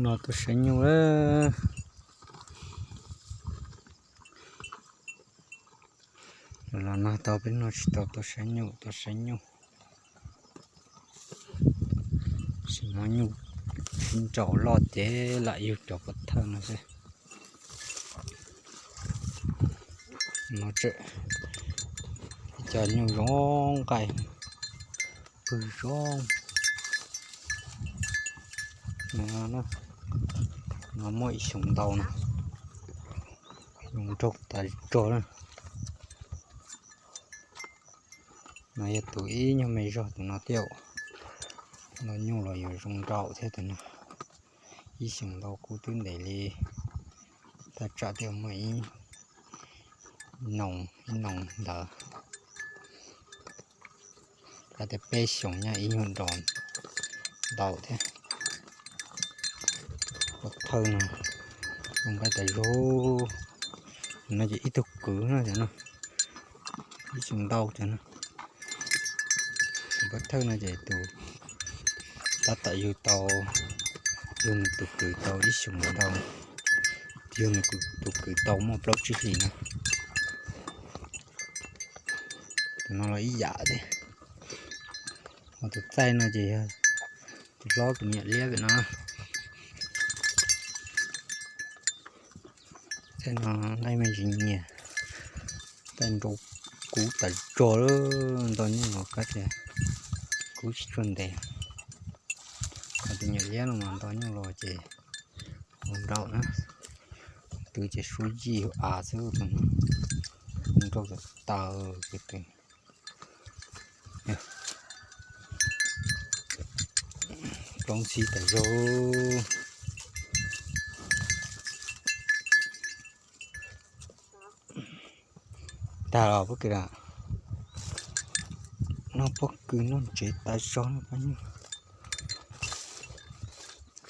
No tau saib nyuj lawm. Los nag tau peb no tsis tau tau saib nyuj, tau saib nyuj. Tsis muaj nyuj sib nraus loj ces lam yug cov pov thawj no xwb. No tseem ib co nyuj zoo nqaij, pwg zoo. No muaj ib xyoos ntau no, zoo nraug tas zog na. No yog tus ib nyuag me zog tus no thiab. No nyuj los yuav zoo nraug thiab tus no. Ib xyoos ntau kuv twb ntes li, thaj tsam thiaj muaj ib noos ib noos ntawd. Kav tias peb xyoos nyob ib nyuag nrov ntau thiab. Pov thawj no zoo nqaij tas zog. No ces ib tug kwv no cov no, ib xyoos ntau cov no. Tus pov thawj no ces tus tab tom yug tau, yug nws tus kwv tau ib xyoos ntau, yug nws tus kwv tau muaj plaub tsib hlis no. Tus no los ib yam thiab. Ho tus txaij no ces yog tus hlob tus me nyuam liab pem no. Txaij no nqaij me ntsis nyias, txaij nrau kub tas zog lawm, nto nyuj los kav tias kub tsis tshua ntev. Ho tus me nyuam liab no mas nto nyuj los ces ua nraum na, twb ces suab yij av xwb, ua nraug tas taw ces twb plaub ntxhib tas zog. Tag los pob kws a, noj pob kws noj ntsev tas zog no pab nyuj.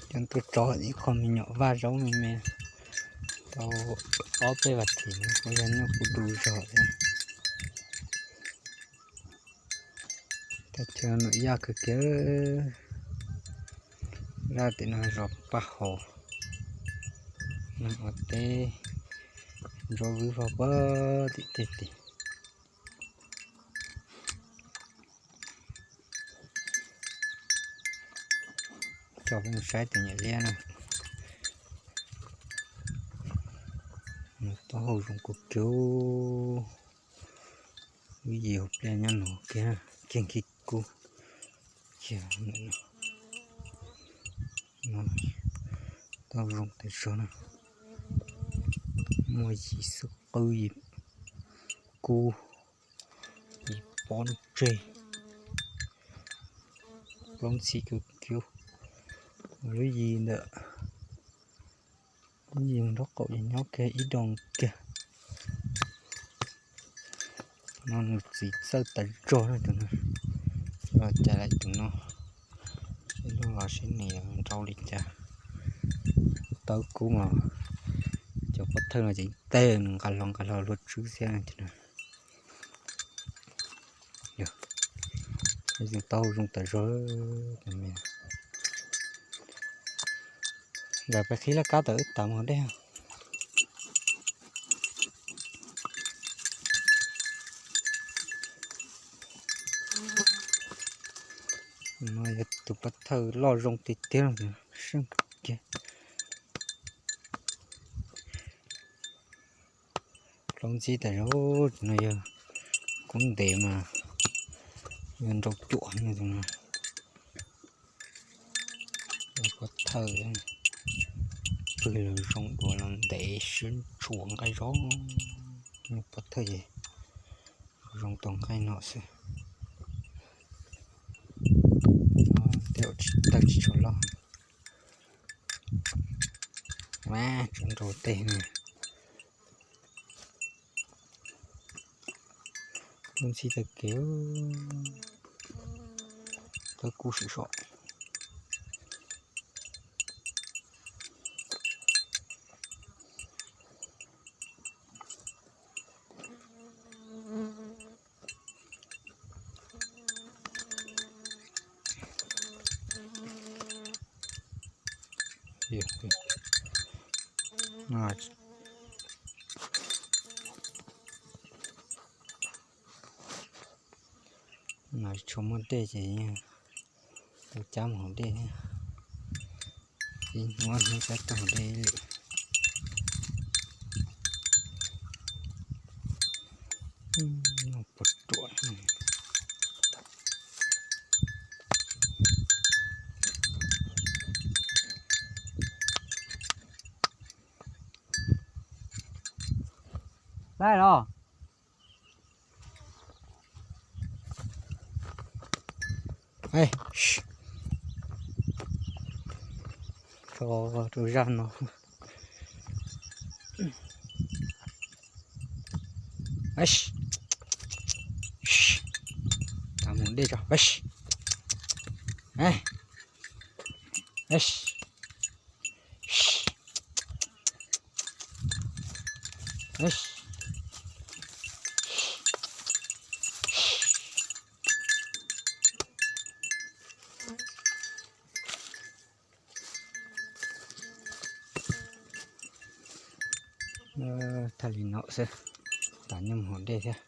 Cov tuaj tso ib qho me nyuam vaj zaub me me tau ob peb vas thiv no kuj yog nyuj kuj du zog thiab. Tag chaw no yaj kawg kiag. Zaj tim no zos Paj Hauv, neeg ua teb, ntsuab vwb vog puag tim tej tid. Coj peb mus saib tus nyuam liab na. Taub hau zoo kawg kiag. Lub yim hauv pliaj nyob no kiag, kiag nkhib kub kiag. Taub hau zoo tas zog na. Muaj yim xub qwb, yim kub, yim pob ntseg, plaub ntxhib kawg kiag. Lub yim ntawm, lub yim nraub qaum ces nyob kiag ib doog kiag. No nws txiv txawj tas zog na tus no. Los cas lawm tus no, seb lub los seb nws yuav nrau li cas. Tawb kub mas cov pov thawj no ces tej nws nqa hlo nqa hlo luag tswb xwb no. Tus taub hau zoo tas zog. Ntawm peb qhib laj kab tawm wb tas mus dej. No yog tus pov thawj loj zoo tiag tiag, seej kiag. Plaub ntxhib tas zog, no yog kub ntev mas yog nrau cuam no. Pov thawj pwg los zoo dua los ntev siab ntshua nqaij zog. Pov thawj ces zoo tau nqaij no xwb. Tej zaum tsis tawg tsis tshua loj. Tseem nrau tej no. Lub ntxhib tag kev, tawb kub sim so. Yog, no tsis tshua muaj dej ces yeej ua cab mus hauv dej thiab. Ib hnub ib hnub cab tuaj hauv dej ib lwm. Puas ruam. Laij los. Tso rau zaj no. Tau mus dej tso. Thaij li no xwb, tas nyob mus hauv dej thiab.